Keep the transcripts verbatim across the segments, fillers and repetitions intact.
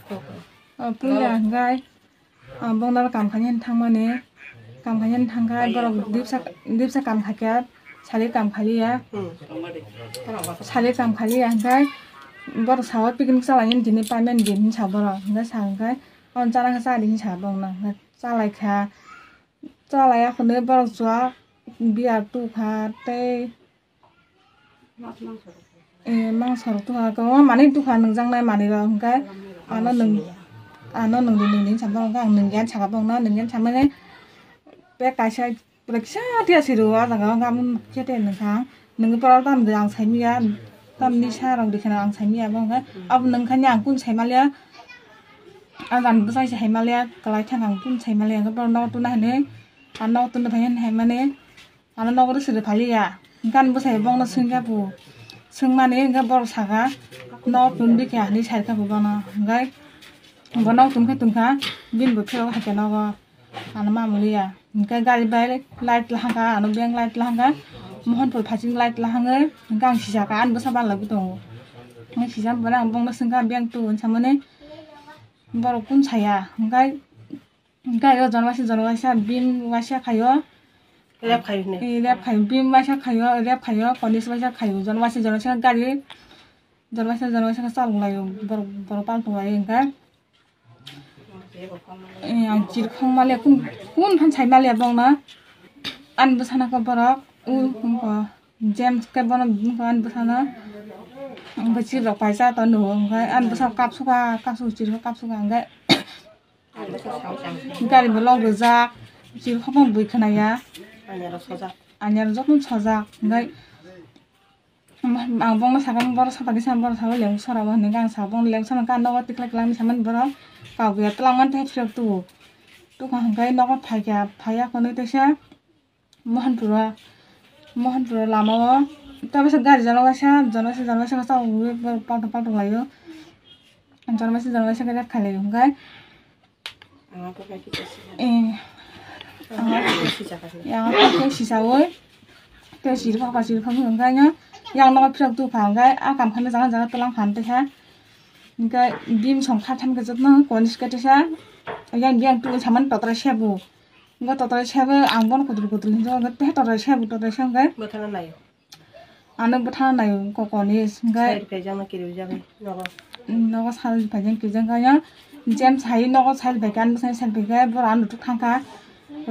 O puila hwnkhe, ah, bongno kam khaina thangmani, kam khaina thangkha borok dipsa, dipsa kam khaikha, sali kam khaliya, sali kam khaliya hwnkhe borok sao picnic chalainani tini payment di hinwi sa borok, hwnkhe sa hwnkhe, "O chana khe cha di," hinwi sa borokno, hwnkhe chalaikha, chalaiya hwnwi borok chwla beer tukha tei Eh, mangso rok tukha, kwbangma manwi tukha, nwngjaknai manwi rok, hwnkhe ano nwng, ano nwngdi nwngdi hinwi saimano, hwnkhe ang nwngya hinwi sakha bongno, nwngya hinwi saimani bag kaisa pura kisa tiya siro o jaga o, hwnkhe amo khe te nwngkha, nwngwi pora tamni ang saimanya, tamni sa rok rikha ang saimanya, abo hwnkhe abo nwngkhani ang kunu saimaliya, ang ani bwsai se saimaliya, kwlai thang ang kunu saimaliya, hwnkhe borok nogo tuna hinwi, ang nogo tuna phai hinwi saimani. Ano nogo rw siri phaliya. Hwnkhe ani bwsai bongno swngkha bo. Swngmani hwnkhe borok sakha, "Nok tun bikha," hinwi saikha bo bono. Hwnkhe bo nok tun khe tun kha, bini bo phirok hai khe nogo. Ano ma muliya. Hwnkhe gari bai light lahangkha, ano beng light lahangkha. Mohanpur phaiching light lahangwi hwnkhe ang sijaka, ani bwsa balai bo tongo. Hwnkhe sijak bai ang bongno swngkha, "Beng tun," hinwi samani borok kun saya. Hwnkhe Hwnkhe o jon waisa, jon waisa, bim waisa khaio. Rep khaio hwnwi. Eh, rep khaio, bim waisa khaio, rep khaio, konis waisa khaio, jon waisa, jon waisa gari, jon waisa, jon waisa khe chalok laio, borok, borok palthok laio hwnkhe. Eh, ang chirikhok maliya, kun, kun phan sai maliya bongno. Ani bwsano khe borok, u, wngkha, James khe bono, wngkha ani bwsano, hwnkhe chirok paisa tong nugo, hwnkhe ani bwsano kapsuka, kapsuka, chirikhok kapsuka, hwnkhe. Gari bo lok rijak, chirikhok no bui khwnaya. Anyaro sojak. Anyaro jotono sojak, hwnkhe ang bongno sakha, borok sapa kisa, borok sakha leng sora bo hinwi ang sakha, bongno leng sora khe nogo tikhlai kwlangni samani borok kok ya twlangmani tei phirok tubu. Tukha hwnkhe nogo phaikha, phaiya hwnwi teisa. Mohanpuro, Mohanpuro lamao tabisa gari jana waisa, jana waisa, jana waisa khe chawk rwui borok palthok palthok laio. Jana waisa, jana waisa khe rep khailai hwnkhe. Eh, yang khe sisaui, tei siri phokha, siri phokha hwnkhe yang nogo phirok tubukha hwnkhe a kam khaina jana jana twlang kha tei khe. Hwnkhe bim song kha tham khe jotono konis khe teisa yang yang tubui samani totrai sebo. Hwnkhe totrai sebo ang bono kutul kutul hinwi hwnkhe totrai sebo, totrai sebo hwnkhe. Bwthano naio. Ano bwthano naio kokoni hwnkhe. Side phaijak no kiriwi jagwi nogo. Nogo sal phaijak kirijak kaya. James hai nogo sal phaikha, ano bwsai sal phaikha, borok ano tuk thangkha.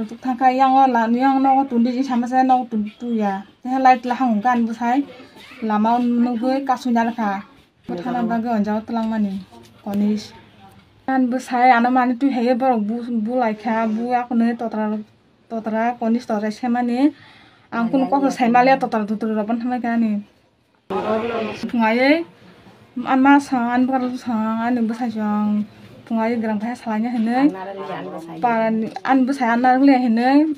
Tuk thangkha, yang o la, yang nogo tun di sama se nogo tun tuya. Tei light lahang hwnkhe ano bwsai lama o nugwi kasui narwkha. Bwthana bagwi o jaga twlangmani konis. Ani bwsai ano mani twi hai borok bu-, bulai kha, bu akhunwi totra, totra konis totra semani. Ang kunu kok sai maliya totra totra rok bono thangbai kha ani. Phungai ani ma song ani bwkha rok song ani bwsai song phungai gram khe salai hinwi. Parani ani bwsai anna rwliya hinwi.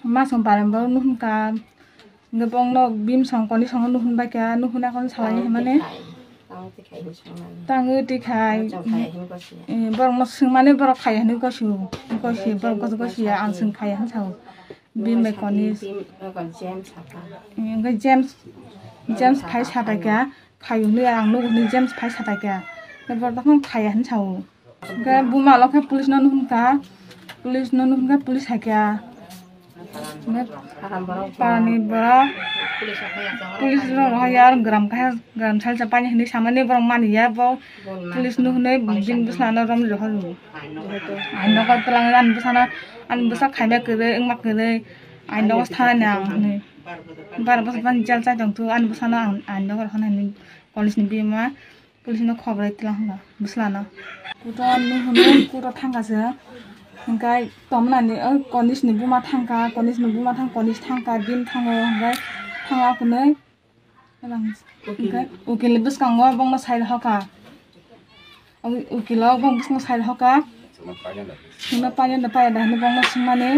Masong parem bo nuhun ka. Hwnkhe bongno bim song koni songo nuhun bai kha, nuhun akon salai himani. Tangwi twi khai. Eh, borok no swngmani borok khai hinwi gosi, gosi, borok gosi, gosi ya, ang swng khai hinwi sao. Bim bai koni. Hwnkhe James, James phai satai kha, khai hinwi ang nugo hinwi James phai satai kha. Borok no khai hinwi sao. Hwnkhe buma lo khe police no nuhun kha, police no nuhun kha, police hai kha. Hwnkhe parani borok police rok rohor ya, gram khe gram salsa pani hinwi samani borok mani ya bo police nuhunwi bini bwsano romwi rohor. Ang nogo twlang ani bwsano ani bwsa khaima kwrwi wngma kwrwi ang nogo thanani ang hinwi. Bar bwsa pani jel chai tong thu ani bwsano ang nogo rohor hinwi police ni bima. Police no khobor bai tlang hwnba bwsla no. Kuto nuhunwi kuto thangkha se. Hwnkhe tomnani, o, konis ni buma thangkha, konis ni buma thang, konis thangkha, bini thango, hwnkhe thangya hwnwi. Hwnkhe ukil ni bwskango bongno sai hoka. O, ukilo bong bwskango sai hoka. Hwnwi painani paiya da hwnwi bongno swngmani.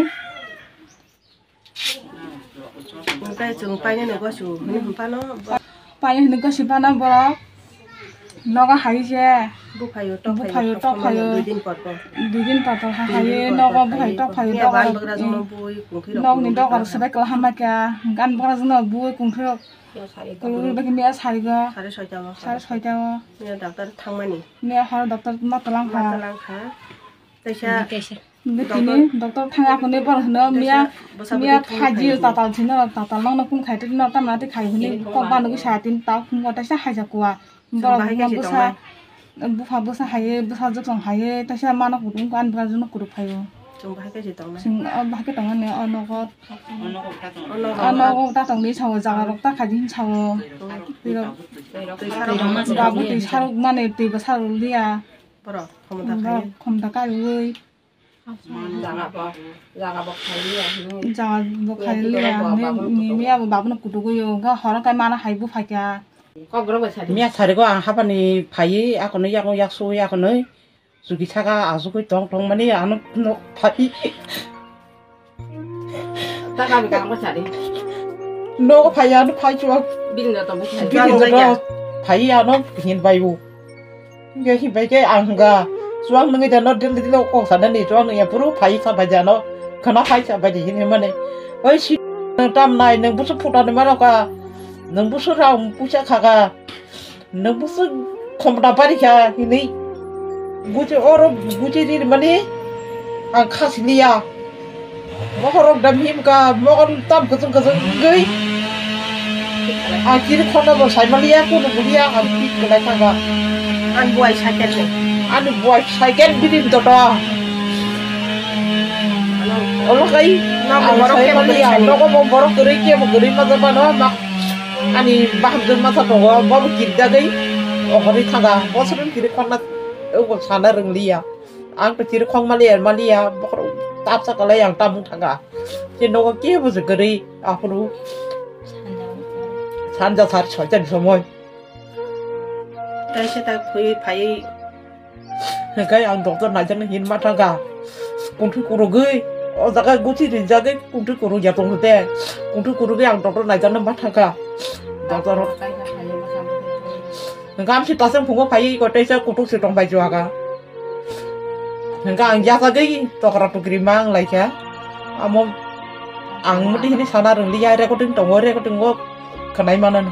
Hwnkhe chwng painani gosu hwnwi hwnphano bo-, painani gosu phano borok nogo hai se. Buphaio tok phaio, buphaio tok phaio. Dui din por por. Dui din por por hai hai nogo buphaio tok phaio. Phiya bo ani bwkrajwkno bui kungkhirok nokni dogar sebai kwlaham bai kha. Ani bwkrajwkno bui kungkhirok Kolori bagi miya sarigo. Sare soita o. Sare soita o. Miya doctor thangmani. Miya horo doctor ma talang kha. Ma talang kha. Taisa. Tini doctor thang ako ni bor hino miya, miya phaji tatal sino tatal nang no kun khai tini no tamna ti khai hini kok ba nugi sa tin ta kun ko taisa haja kuwa. Borok bahai khe no si bwsa, tongmani. Bupha bwsa hai, bwsa jokhong hai, taisa mano kutung ko ani bwsa jono kutuk phaio. Chwng bahai khe si tongnai. Chwng, o, bahai khe tongmani, o nogo. O nogo. O nogo ta tongdi sao, jaga rok ta khai di sao. Twi rok. Twi sarok. Babu twi sarok mani twi bwsa rw liya. Borok khomota khai. Borok khomota kaiwi. Jaga bo, jaga bo khailiya hinwi. Jaga bo khailiya hinwi, miya bo babuno kutugo yo, ga horo kai mana hai bo phaikya. Kok borok bai sadi. Miya sarigo ang habani phaiwi, akono yago yaksugwi akono chuki saka asugwi tong tong mani ano no phai. Ta kami kang bo sadi. No phai ano phai chuwa. Bini no tong bo sadi. Bini no phai ano hin bai bo. Hingke himpai khe ang hingka, chuwak nungui da no dil dil kok sana ni, chuwak nungya puru phai sa bai da no, khana phai sa bai di hini mane. Oi si, tam nai nung busu phuta ni mano ka, nung busu rang pusa kha ka, nung busu khomda bari kha hini. Buji oro buji ri mani ang khasi liya. Mohorok da mihim ka, mohor tam kuchung kuchung wngwi. Ang kiri khorna bo sai maliya, kunu buliya, ang pik belai thangka. Ani buai cycle ni. Ani buai cycle bini dodo. Olo kai, nogo ang borok sai kebo maliya, kwrwi sani. Nogo bo borok kwrwi kebo kwrwi ma jabano, ma, ani baham jwng masa tongo, bo bo kiri dagwi, ohori thangka, bosor kiri khorna, ogo sana rwngliya. Ang to chiri khong maliya, maliya, bokhorok tapsa kalai ang tamung thanga. Je nogo kebo je kwrwi, aphuru sanja sar soita ni somoi. Kaisa ta phui phai. Hingkai ang doctor naijakna hin ma thanga. Kunthwi kurugwi, o jaga guchi rijagwi kunthwi kurugya tongte. Kunthwi kurugwi ang doctor naijakna ma thanga. Doctor. Hingkha amsi tasang phungo phai ko teisa kutuk si tong bai juaga. Hingke ang yasagwi tokra tokri ma wng lai kha. Amo ang muti hini sana rwngli ya, recording tongo, recording o khwnai mano.